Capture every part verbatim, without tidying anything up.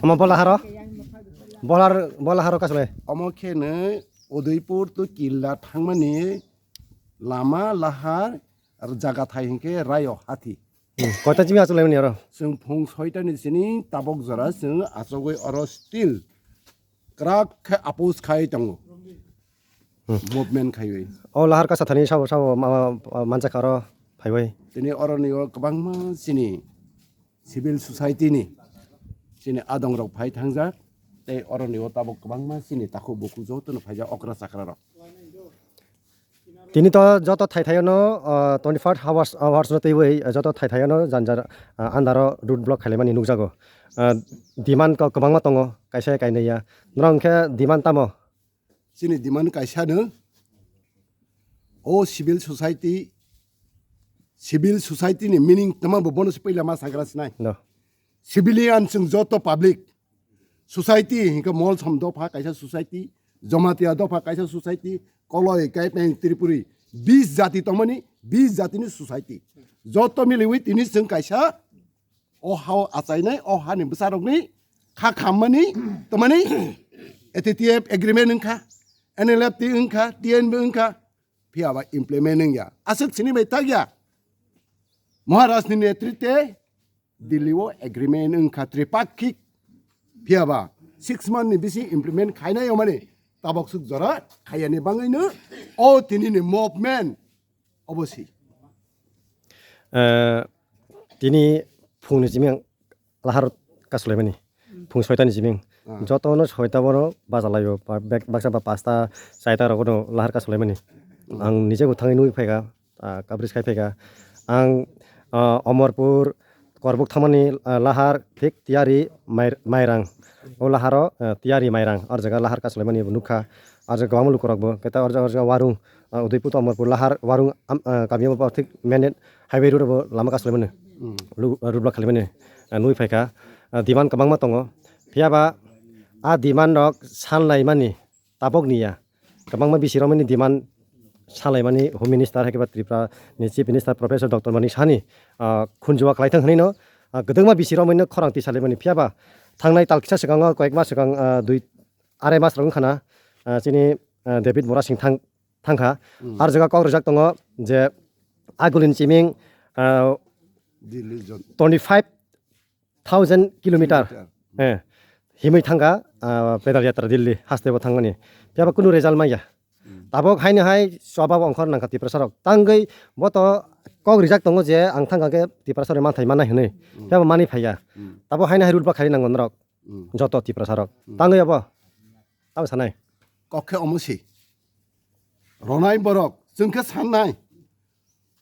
Omo bo laharo? Bolar, bo laharo kasolai? Omo khe no Udaipur to Killa thangmani lama lahar, ar jaga thai hinkhe Rayo Hathi. Hmm, koita chimi achuk laimani oro? Chwng phung soita ni sini tabok jora chwng achugwi oro still kwrak khe oppose khai tongo. Hmm. Movement khaiwi. O lahar kasa thani sabo, sabo ma, ma, manjak aro phaiwi. Tini oroni o kwbangma chini civil society ni chini adong rok phai thangjak. Tei oroni o tabok kwbangma chini takhuk bukhuk jotono phaijak okra chakra rok. Tini to joto thai thaio no, ah, twenty-five hours, hours no twiwi, ah, joto thai thaio no janja, ah, andaro road block khailaimani nukjago. Ah, demand ko kwbangma tongo, kaisa kainwi ya. Norok hwnkhe demand tamo? Chini demand kaisa no, o civil society, civil society ni meaning tama bo bono se puila ma sagra sinai. No. Civilian chwng joto public. Society hinkhe Molsom dopha kaisa society, Jamatia dopha kaisa society, Koloi, Kaipeng, Tripuri, bis jati tongmani, bis jatini society. Joto miliwi tini chwng kaisa o hao achainai, o hani bwsarokni kha khammani, tamani A T T F agreement wngkha, N L F T wngkha, T N B wngkha, phiya ba implement wngya. Aswk sini bai takya. Maharaj ni netritwe Delhi o agreement wngkha tripakhik, phiya ba six month ni bisi implement khainai omani tabok suk jora khayani bangwi no o tini ni movement obo si. Eh, tini phungni simi ang lahar kasulaimani. Phung soita ni simi. Ah. Joto no soita bono bacha laio. Ba-, bek-, baksa ba pasta, saita rogo no lahar kasulaimani. Hmm. Ang nije bo thangwi nugwi phaikha, ah, coverage khai phaikha. Ang, ah, Omorpur, Korbuk thangmani, ah, lahar thik tiyari Mai-, Mairang. O laharo, ah, tiyari Mairang. Ar jaga lahar kasulaimani bo nukha. Ar jaga kwbangma lukurok bo. Keta ar jaga, ar jaga Warung, ah, Udaipur to Omorpur lahar Warung, am, ah, kami bo thik main highway road bo lama kasulaimani. Hmm. Lu-, ah, road block khailaimani. Ah, nugwi phaikha. Ah, demand kwbangma tongo. Phiya ba a demand rok sanlaimani tabok niya. Kwbangma bisi romani demand salaimani Home Minister hai khe ba Tripura ni Chief Minister Professor Doctor Manik Saha ni, ah, khunju o kwlaithang hwnwi no, ah, kwdwkma bisi romani no khorang twi salaimani. Phiya ba thangnai tal kisa swkango, koyek mas swkang, ah, dui arai mas rok wngkha na, ah, chini, ah, David Murasing thang, thangkha. Hmm. Ar jaga kok rijak tongo je agulini chiming, ah, Delhi jon- twenty five thousand kilometer. Kilometer. Eh, himwi thangkha, ah, pedal yatra Delhi, haste bo thangmani. Phiya ba kunu result manya. Hmm. Tabok haino hai choba bo ongkhor nangkha Tiprasa rok. Tangwi bo to kok rijak tongo je ang thangkha khe Tiprasa rok manthai mannai hwnwi. Hmm. Phiya ba manwi phaiya. Hmm. Tabok haino hai road block khai nango norok. Hmm. Joto Tiprasa rok. Hmm. Tangwi abo. Tamo sanai. Kok khe omo si. Ronai borok, chwng khe sannai.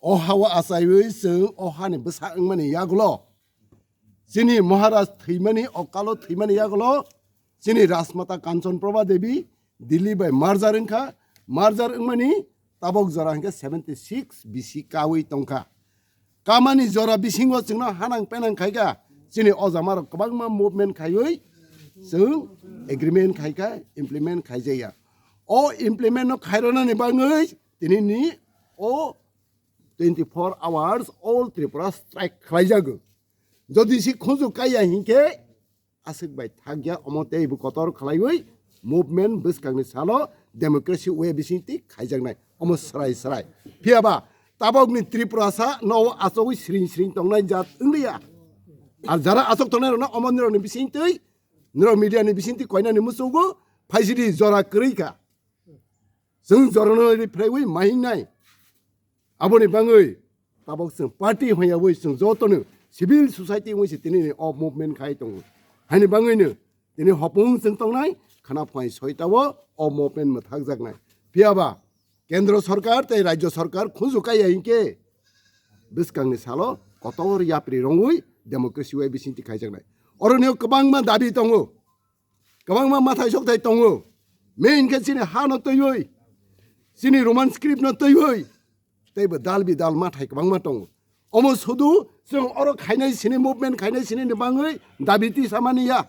O ha o achaiwi chwng o hani bwsa wngmani yagulo. Chini Maharaj thwimani, o kalo thwimani yagulo. Chini Rajmata Kanchan Prabha Devi Delhi bai merger wngkha. Merger wngmani tabok jora hwnkhe seventy six B C kawi tongkha. Kamani jora bisingo chwngno hanang penang khaikha, chini o jamarok kwbangma movement khaiwi chwng agreement khaikha, implement khaijakya. O implement no khaironani bagwi tinini o twenty four hours all Tripura strike khlaijago. Jodi si khunju kaiya hinkhe, aswk bai thakya, omo tei bo kotor khlaiwi movement bwskangni salo democracy way bisingtwi khaijaknai, omo srai srai. Phiya ba tabokni Tripurasa no achogwi sring sring tongnai jat wngliya. Ar jara achok tongnai rokno omo nirokni bisingtwi, nirok media ni bisingtwi koinani muchugo phaisidi jora kwrwi kha. Chwng jorano ri phraiwi mahingnai. Aboni bangwi tabok chwng party hwnyawi chwng jotono civil society wngwi se tini o movement khai tongo. Haini bangwino tini hopung chwng tongnai, khana phai soita o, o movement mwthakjaknai. Phiya ba kendro sarkar tei rajyo sarkar khunju kaiya hinkhe bwskangni salo kotor yapri rongwi democracy wai bisingtwi khaijaknai. Oroni o kwbangma dabi tongo. Kwbangma mathai sokthai tongo. Main khe chini ha no twiwi, chini Roman script no twiwi, tei bo dal bi dal mathai kwbangma tongo. Omo sudu chwng oro khainai sini, movement khainai sini ni bangwi dabi tisa mani ya.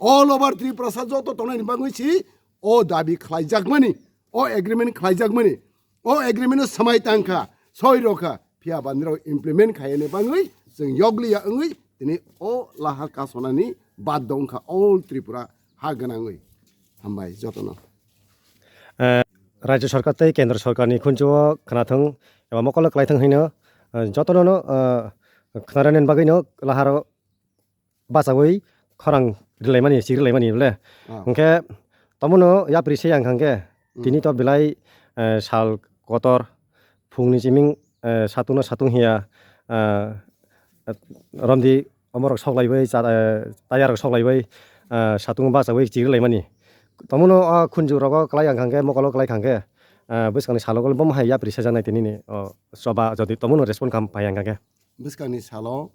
All over Tripura sa joto tongnai ni bangwi si o dabi khlaijakmani, o agreement khlaijakmani. O agreement no swmai tangkha, soi rokha, phiya ba nirok implement khaiyani bangwi chwng yokliya wngwi tini o lahar kasonani Bad wngkha all Tripura ha gwnangwi. Hambai jotono. Eh, Rajya Sarkar tei Kendra Sarkarni khunju-o khwnathwng eba mokolo klaithwng hwino, eh, jotono no, eh, khwnarani bagwino laharo bachawi khorang rwlaimani, sik rwlaimani bole. Ah. Hwnkhe tomono yapri se yang hwnkhe, hmm, tini to belai, eh, sal kotor phungni chiming, eh, satung no satung hiya, eh, romdi omorok sok laibai, cha-, eh, tayar rok sok laibai, eh, satung bachawi chiri laimani. Tomono o khunju rogo klai ang kha hwnkhe, mokolo klai kha hwnkhe, eh, bwskangni salo bomo hai yapri sejaknai tini ni, o, choba jodi tomono respond kham phai ang kha hwnkhe. Bwskangni salo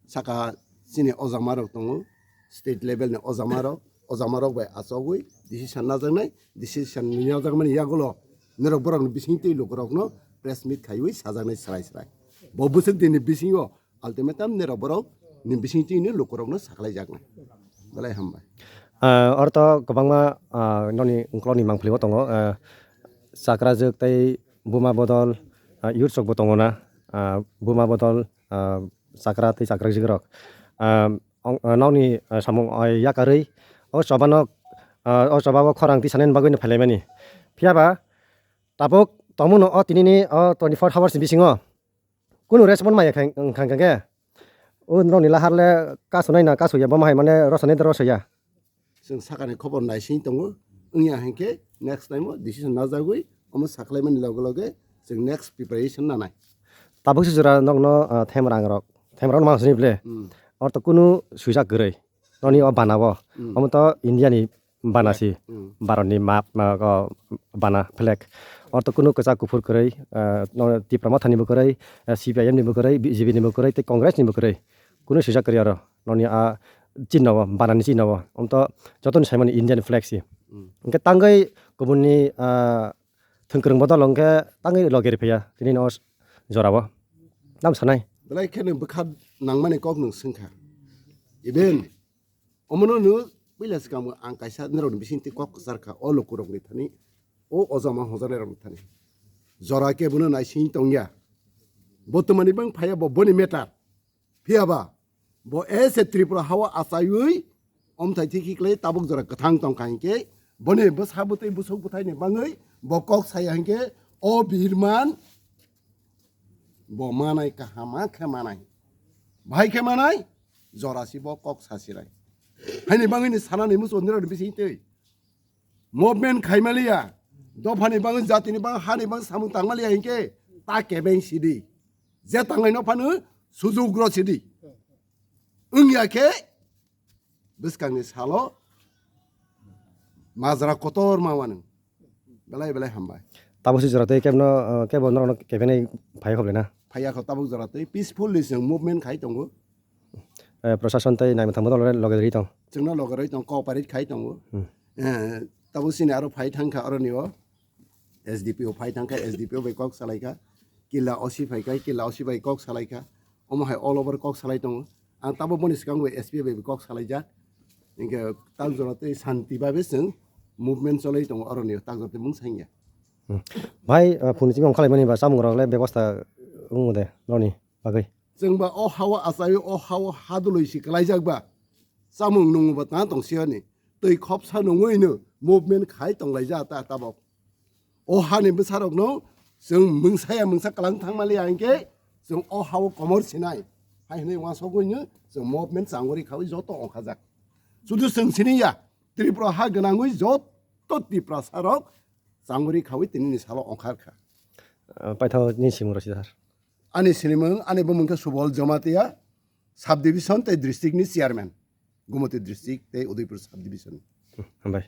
saka chini ojama rok tongo, state level ni ojama rok, ojama rok bai achogwi decision najaknai, decision najakmani yagulo norok borokni bisingtwi lukurokno press meet khaiwi sajaknai srai srai. Bo bwswk dinni bisingo ultimatum nirok borok ni bising chini lukurokno saklaijaknai. Belai hambai. Ah, orto kwbangma, ah, noni ukolokni mangpili bo tongo, ah, chakrajwk tei buma bodol, ah, youth rokbo tongo na, ah, buma bodol, ah, chakra tei chakrajwk rok. Ah, ong-, ah, nokni, ah, samung, ah, yakarwi o chobano, ah, o chobao khorang tisanani bagwino phailaimani. Phiyaba tabuk tomono o tinini o twenty four hours ni bisingo kunu respond maya khe, wng kha, wng kha khe. O norokni lahar le kasunai na kasuya, bo ma hai mane rosonai da rosoya. Chwng sakani khobor naising tongo, wngya hinkhe next time o decision najagwi omo saklaimani loge loge chwng next preparation nanai. Tabuk se jora nokno, ah, themrang rok, themrang rok ma sini ble. Hmm. Orto kunu swijak kwrwi. Noni o bana o. Hmm. Omo to India ni bana si. Hmm. Bharat ni map, ma, o, bana flag. Orto kunu kwchak kuphur kwrwi, eh, no, Tipra Motha ni bo kwrwi, eh, C P I M ni bo kwrwi, B J P ni bo kwrwi, tei Congress ni bo kwrwi. Kunu swijak kwrwi oro. Noni a chinno o, bana ni chinno o. Omo to joto ni saimani Indian flag si. Hmm. Hwnkhe tangwi kubun ni, ah, thwngkwrwng bodol hwnkhe tangwi loge rw phiya. Tini no jorao. Tam sanai. Belai kheno bwkha nangmani kok nwng swngkha. Even Omono no puila swkang ang kaisa norokni bisingtwi kok kwchar kha, o lukurokni thani, o ojama hojaknairokni thani. Jora khe bono naising tongya. Bo twmani bang phaiya bo boni matter. Phiyaba bo ese Tripura hao achaiwi omthai thikhi klai tabuk jora kwthang tongkha hinkhe boni bwsa bwtwi busuk bwthaini bangwi bo kok saya hinkhe o birman bo manai kaham khe manai. Bahai khe manai, jora si bo kok sasirai. Haini bangwini sanani muchundirokni bisingtwi movement khaimaliya, dophani bangwi, jatini bangwi, hani bangwi samung tangmaliya hinkhe ta kebeng sidi. Je tangnaino phano sujugro sidi. Wngya khe bwskangni salo majra kotor ma wanw. Belai belai hambai. Tabuk se jora tei kebno, uh, kebo norokno kebenai phai khoblena. Phaiya kho tabuk jora tei peacefully chwng movement khai tongo. Eh, prosason tei naimwthang bodol loge rwi tong. Chwngno loge rwi tong, cooperate khai tongo. Hmm. Eh, tabuk sini aro phai thangkha oroni o. S D P O phai thangkha, S D P O bai kok salaikha. Killa O C phaikha, Killa O C bai kok salaikha. Omo hai all over kok salai tongo. Ang tabuk boni swkang bai S P bai kok salaijak. Hinkhe tak jora tei shanti babe chwng movement cholai tongo oroni o, tak jora tei mung sangya. Hmm. Bhai, uh, phone simi ongkhalaimani ba chamung rok le bebosta wng de noni bagwi? Chwng ba o hao achai o hao haduloi si kwlaijak ba. Chamung nungwi ba tang tong siyani. Twi khopsa nungwi no movement khai tonglaijak ta tabok. O hani bwsarokno chwng mungsaya mungsa kwlang thangmaliya hinkhe chwng o hao komor sinai. Hai hwnwi uansukgwino chwng movement changori khawi joto ongkhajak. Sudu chwng siniya, Tripura ha gwnangwi joto Tiprasarok changori khawi tinini salo ongkharkha. Ah, paithago ni simung rw si sir. Ani sinimung, ani bumung khe Subol Jamatia, subdivision tei district ni chairman, Gumoti district tei Udaipur subdivision. Hmm, hambai.